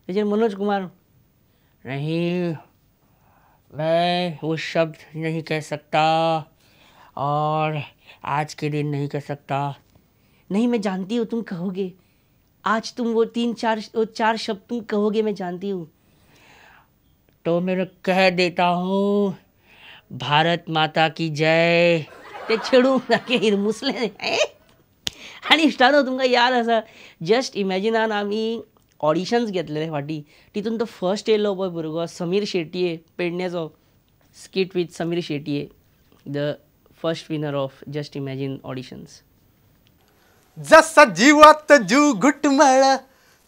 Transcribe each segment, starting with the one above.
तेजेर मनोज कुमार नहीं, मैं वो शब्द नहीं कह सकता और आज के दिन नहीं कह सकता। नहीं मैं जानती हूँ तुम कहोगे, आज तुम वो तीन चार वो चार शब्द तुम कहोगे, मैं जानती हूँ। तो मैं कह देता हूँ भारत माता की जय। ते चेडूं सारकें हिरमुसलें आनी इश्टानो तुमकां याद आसा जस्ट इमॅजिनान आमी ऑडिशन्स घेतलेले फाटीं, तितून तो फर्स्ट येयलो पळय भुरगो Sameer Shetye पेडण्याचो, skit with Sameer Shetye, the first winner of Just Imagine auditions. जसा जीवात जीव घुटमळ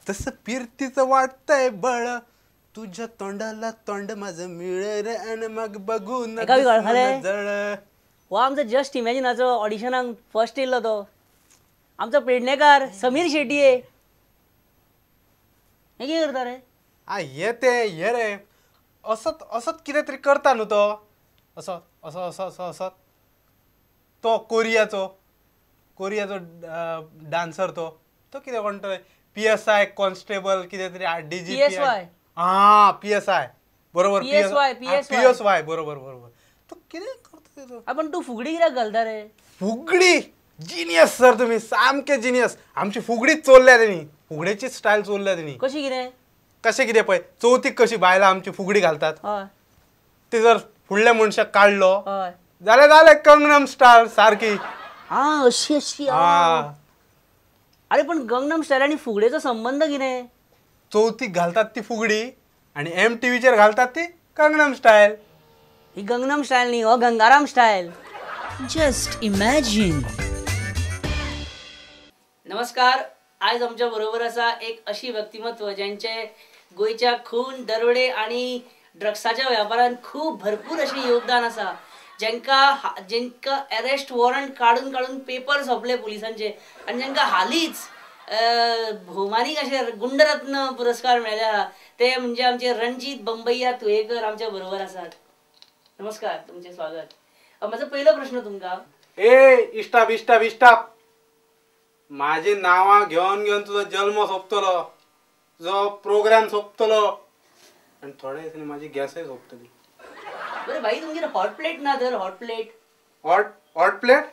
तसं फिरतीच वाटतंय बळ, तुझ्या तोंडाला तोंड माझं मिळ रे आणि मग बघू जळ. हो आमचो जस्ट इमॅजिनाचो ऑडिशनाक फर्स्ट येयल्लो तो आमचो पेडणेकार समीर शेटये. हें कितें करता रे? आ हे ते हे रे असत असत कितें तरी करता न्हू तो, असो असो असो असो असत तो कोरियाचो कोरियाचो डान्सर तो तो कितें कोण तो PSI constable कितें तरी डीजी PSY. हां PSI बरोबर, PSY PSY बरोबर बरोबर. तो कितें करता तो? पण तूं फुगडी कित्याक घालता रे? फुगडी जिनियस सर, तुम्ही सामके जिनियस. आमची फुगडीच चोरल्या तेणी, फुगडेची स्टायल चोरल्या तेणी. कशी कितें? कशें कितें पळय, चवथीक कशी बायलां आमची फुगडी घालतात, ते जर फुडल्या मनशाक काडलो जाल्यार जालें कंगनम स्टायल सारकी. आं अशी अशी. अरे पण गंगनम स्टायल आनी फुगडेचो संबंद कितें? चवथीक घालतात ती फुगडी आनी MTVचेर घालतात ती कंगनम स्टायल. ही गंगनम स्टायल न्ही, हो गंगाराम स्टायल. Just imagine. नमस्कार, आयज आमच्या बरोबर आसा एक अशी व्यक्तिमत्व ज्यांचे गोंयच्या खून दरोडे आनी ड्रग्साच्या वेपारांत खूब भरपूर अशें योगदान आसा, जेंका जेंका अरेस्ट वॉरंट काडून काडून पेपर सोंपले पुलिसांचे आनी जेंका हालींच भोवमानीक अशे गुंडरत्न पुरस्कार मेळ्ळे आहा, ते म्हणजे आमचे रणजीत बंबय्या तुयेकर आमच्या बरोबर आसात. नमस्कार, तुमचें स्वागत. म्हजो पयलो प्रश्न तुमकां. ए इश्टाप इश्टाप इश्टाप, माझी नांवां घेवन घेवन तुजो जल्म सोंपतलो, तुजो प्रोग्राम सोंपतलो आनी थोड्या दिसांनी म्हाजी गॅसय सोंपतली. बरें भाई, तुमगेर हॉट प्लेट ना तर? Hot plate? Hot hot plate?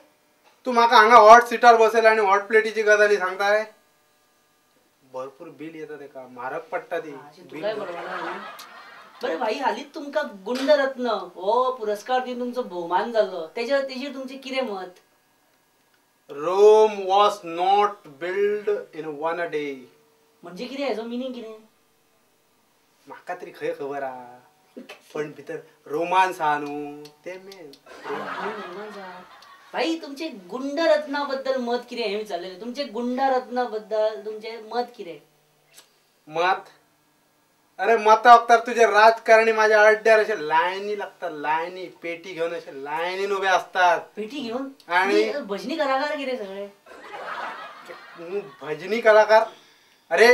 तूं म्हाका हांगा हॉट सिटार बसयला आनी हॉट प्लेटीची गजाली सांगताय? भरपूर बील येता तेका, म्हारग पडटा ती. बरें भाई, हालींच तुमकां गुंडरत्न हो पुरस्कार दिवन तुमचो भोवमान जाल्लो, तेजेर तुमचें कितें मत? Rome was not build in one a day. म्हणजे कितें हेजो मिनींग कितें? म्हाका तरी खंय खबर आहा, पण भितर रोमांस आहा न्हू ते मेन. रोमांस आहा. भाई, तुमचे गुंडरत्ना बद्दल मत कितें हें विचारलेलें. तुमचे गुंडरत्ना बद्दल तुमचें मत कितें? मत? अरे मता वखतार तुजे राजकारणी माझ्या अड्ड्यार अशे लायनी लागतात, लायनी पेटी घेवन अशे लायनीन उबे आसतात. पेटी घेवन? आनी भजनी कलाकार कितें सगळे? भजनी कलाकार? अरे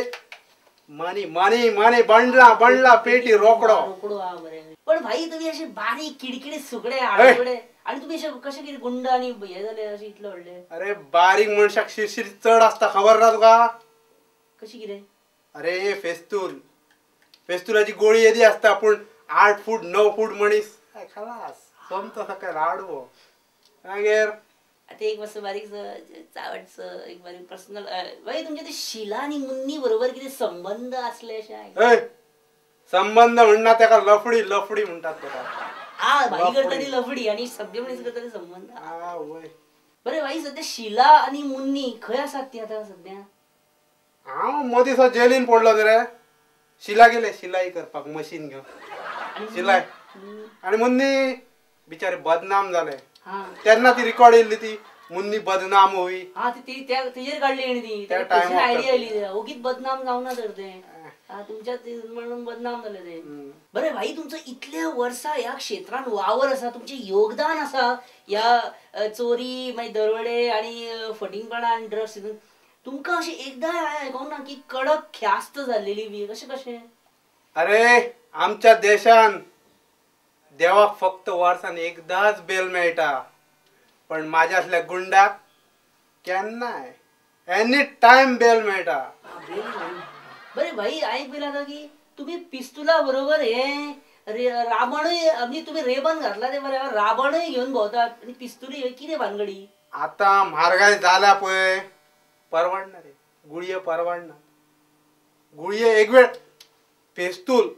मनी मनी मनी बंडला बंडला पेटी रोकडो रोकडो. हा बरें. पण भाई तुम्ही अशे बारीक किडकिडीत सुकडे आडकुडे आनी तुमी अशे कशे कितें गुंड आनी हे जाले अशे इतले व्हडले? अरे बारीक मनशाक शिरशीर चड आसता, खबर ना तुका? कशी कितें? अरे फेस्तूल फेस्तुलाची गोळी येदी आसता, पूण 8 फूट 9 फूट मनीस खलास सोमतो सकाळ आडवो. मागीर आतां एक मातसो बारीक चावटसो एक बारीक पर्सनल. भाई, तुमचे ते शिला आनी मुन्नी बरोबर कितें संबंद आसले अशें? संबंध म्हणना तेका, लफडी लफडी म्हणटात तेका. आ भाई करता ती लफडी आनी सभ्य मनीस करता ते संबंद. आ वय. बरें भाई, सद्या शिला आनी मुन्नी खंय आसात ती आतां सद्या? हांव मदीं सो जेलीन पडलो रे. शिला गेले शिलाई करपाक मशीन घेवन शिलाय, आनी मुन्नी बिचारे बदनाम जाले तेन्ना ती रिकॉर्ड येयल्ली ती मुन्नी बदनाम होई. हा ती तेजेर काडली ती त्या टायमार आयडिया येयली, ओगीच बदनाम जावना तर तें तुमच्या म्हणून बदनाम जालें तें. बरें भाई, तुमचो इतले वर्सां ह्या क्षेत्रान वावर आसा, तुमचें योगदान आसा ह्या चोरी मागीर दरोडे आनी फटींगपणां आनी ड्रग्स हितून, तुमकां अशें एकदां आयकोंक ना की कडक ख्यास्त जाल्लेली बी कशें कशें? अरे आमच्या देशान देवाक फक्त वर्सान एकदांच बेल मेळटा, पण माझ्या असल्या गुंडाक केन्नाय एनी टायम बेल मेळटा. बरें भाई, हांवें पळयलां आतां की तुमी पिस्तुला बरोबर हे राबणूय, म्हणजे तुमी रेबन घातला ते बरें, राबणूय घेवन भोंवतात आनी पिस्तुलूय, कितें भानगडी? आतां म्हारगाय जाल्या पळय, परवडना रे गुळये, परवडना गुळये. एक वेळ पेस्तूल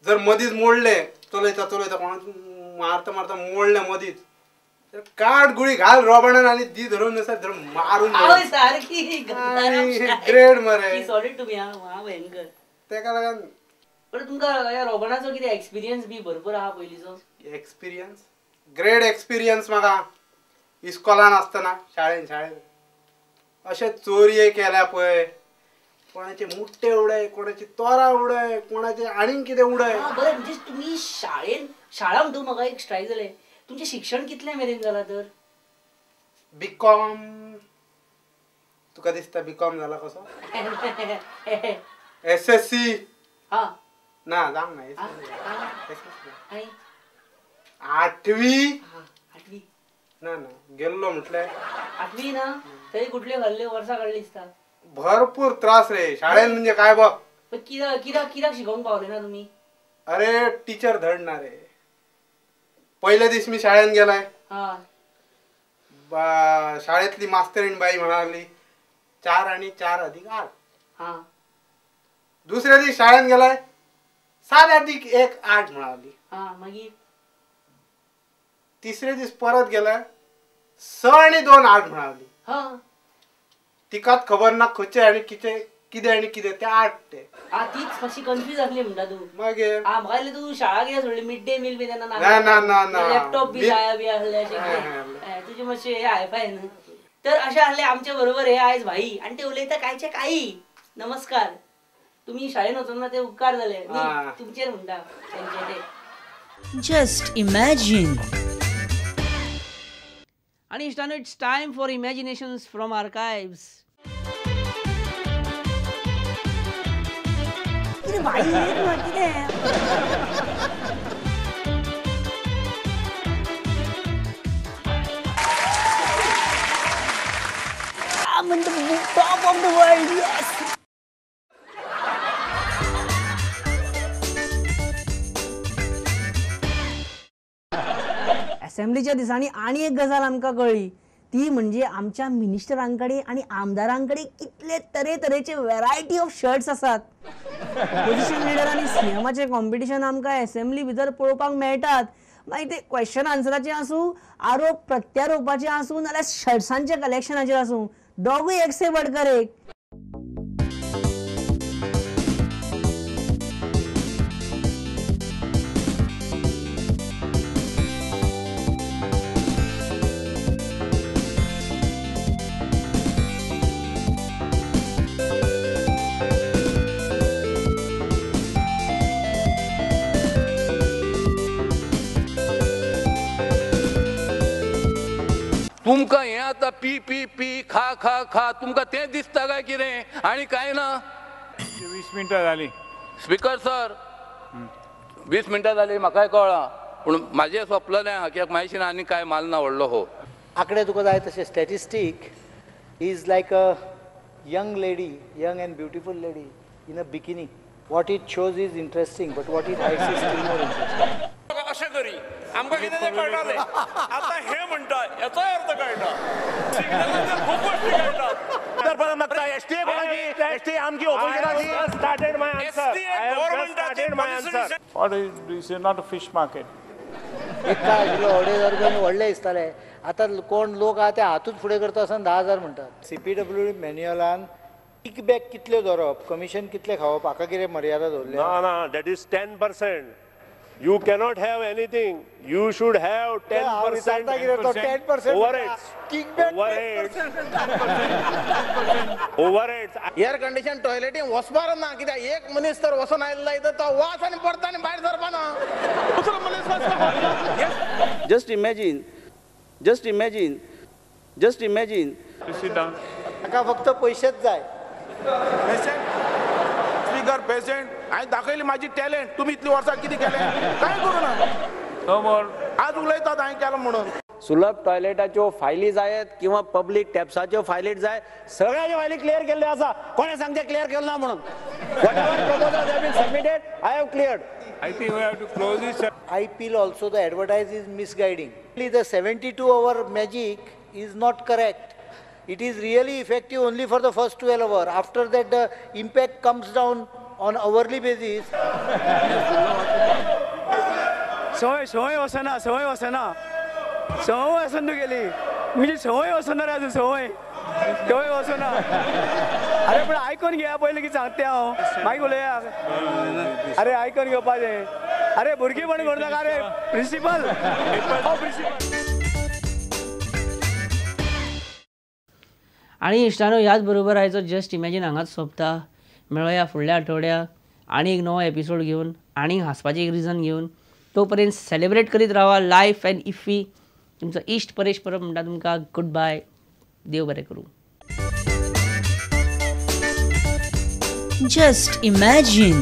जर मदींच मोडले, चलयता चलयता कोणाक मारता मारता मोडले मदींच, तर काड गुळी घाल रोबणान आनी दी धरून आसा धरून मारून सारकी ग्रेड मरे. सॉलिड तुमी हा भयंकर. तेका लागून बरें, तुमकां ह्या रोबणाचो कितें एक्सपिरियन्स बी भरपूर आहा पयलींचो? एक्सपिरियन्स, ग्रेड एक्सपिरियन्स म्हाका इस्कॉलान आसतना, शाळेन शाळेन अशें चोरये केल्या पळय, कोणाचे मुट्टे उडय, कोणाची तोरां उडय, कोणाचे आनीक कितें उडय. बरें, म्हणजे तुमी शाळेन, शाळा म्हणटकूच म्हाका एक स्ट्रायक जालें, तुमचें शिक्षण कितलें मेरेन जालां तर? बीकॉम. तुका दिसता बीकॉम जाला कसो? एसएससी. हा ना जावंक ना, आठवी. आठवी ना ना गेल्लो म्हटल्यार आठवी ना, तरी कुठले घाल्ले वर्सां काडली दिसता. भरपूर त्रास रे शाळेन. म्हणजे काय बघ, कित्याक कित्याक कित्याक शिकोवंक पावले ना तुमी? अरे टिचर धडना रे. पयले दीस मी शाळेन गेलाय, शाळेतली मास्तरीण बाई म्हणाली 4 आणि 4 + 8. दुसऱ्या दीस शाळेन गेलाय 7 + 1 8 म्हणाली. मागीर तिसरे दीस परत गेलाय 6 आणि 2 8 म्हणाली. तिकाच खबर ना खंयचे आनी कितें कितें आनी कितें ते 8 ते. तीच मातशी कन्फ्यूज आसली म्हणटा तूं. मागीर म्हाका दिसलें तूं शाळा कित्याक सोडली, मिड डे मील बी तेन्ना ना ना ना ना, लॅपटॉप बी जाय बी आसले अशें तुजें मातशें हें हायफाय न्हू. तर अशें आसलें आमचे बरोबर हे आयज भाई, आनी ते उलयता कांयचे काही. नमस्कार. तुमी शाळेन वचून ना ते उपकार जाले तुमचेर म्हणटा तेंचे ते. Just imagine. आनी इश्टानो, it's time for imaginations from archives. कितें भाई कितें I'm in the top of the world, yes! असेंब्लीच्या दिसांनी आनी एक गजाल आमकां कळ्ळी, ती म्हणजे आमच्या मिनिस्टरां कडेन आनी आमदारां कडेन कितले तरेतरेचे वेरायटी ऑफ शर्ट्स आसात. ऑपोजिशन लिडर आनी सीएमाचें कॉम्पिटिशन आमकां असेंब्ली भितर पळोवपाक मेळटात. मागीर ते क्वेश्चन आन्सराचें आसूं, आरोप प्रत्यारोपाचें आसूं, नाल्यार शर्ट्सांच्या कलेक्शनाचेर आसूं, दोगूय एक से बडकर एक. तुमकां हें आतां पी पी पी खा खा खा तुमकां तें दिसता काय कितें आनी कांय ना. 20 मिनटां जालीं स्पीकर सर, 20 मिनटां जालीं म्हाकाय कळ्ळां, पूण म्हाजें सोंपलें आहा कित्याक म्हायशीन आनी कांय माल ना व्हडलो हो. आंकडे तुका जाय तशें statistic is like a young lady, young and beautiful lady in a bikini. What it shows is interesting but what it hides is still more interesting. अशें करी आमकां कितें तें कळटालें, आतां हें म्हणटा हेचोय अर्थ कळटा, सिग्नलाचेर खूब गोश्टी कळटात. एसटीए कोणाची? एसटीए आमची ऑपोजिशनाची. Started my answer. गव्हर्नमेंटाची policy. What is not a fish market. एक काय आशिल्लो 2,500 रुपयांनी व्हडले दिसताले, आतां कोण लोक आहा ते हातूच फुडें करता आसतना 10,000 म्हणटात. सीपीडब्ल्यूडी मॅन्युअलान किक बॅक कितल्यो दवरप, कमिशन कितलें खावप, हाका कितें मर्यादा दवरल्या? ना ना, that is 10%. You cannot have anything. You should have 10%. 10% overheads. Kickback overheads. Overheads. Air condition टॉयलेटी वचपार ना, कित्याक एक मनीस तर वचून आयलो जायत तो वास आनी परत आनी भायर सरपाना, दुसरो मनीस वचपा. Just imagine, just imagine, just imagine. ताका फक्त पयशेच जाय. स्पीकर प्रेसिडेंट, हांवें दाखयली म्हाजी टॅलेंट, तुमी इतलीं वर्सां कितें केलें? कांय करूं ना. आज उलयतात हांवें केलां म्हणून. सुलभ टॉयलेटाच्यो फायली जायत किंवा पब्लीक टॅप्साच्यो फायली जाय, सगळ्याच्यो फायली क्लियर केल्ल्यो आसा. कोणें सांगचें क्लियर केलें ना म्हणून? Whatever proposals have been submitted, I have cleared. I think we have to close this. I feel also the advertise is misguiding. The 72-hour magic is not correct. It is really effective only for the first 12 hours. After that, the impact comes down on hourly basis. सवय वसना, सवय वसना, सवय वसन तुगेली म्हणजे सवय वसना रे अजून, सवय सवय वसना. अरे पण आयकून घेया पयलीं कितें सांगता तें हांव, मागीर उलया. अरे आयकून घेवपाचें. अरे भुरगेपण करूं नाका रे प्रिंसिपल. प्रिंसिपल. आनी इश्टानो, ह्याच बरोबर आयचो जस्ट इमॅजीन हांगाच सोंपता. मेळोया फुडल्या आठवड्या आनी एक नवो एपिसोड घेवन आनी हांसपाचें एक रिजन घेवन. तो पर्यंत सेलिब्रेट करीत रावा लायफ एंड इफ्फी. तुमचो इश्ट परेश परब म्हणटा तुमकां गुड बाय. देव बरें करूं. Just imagine.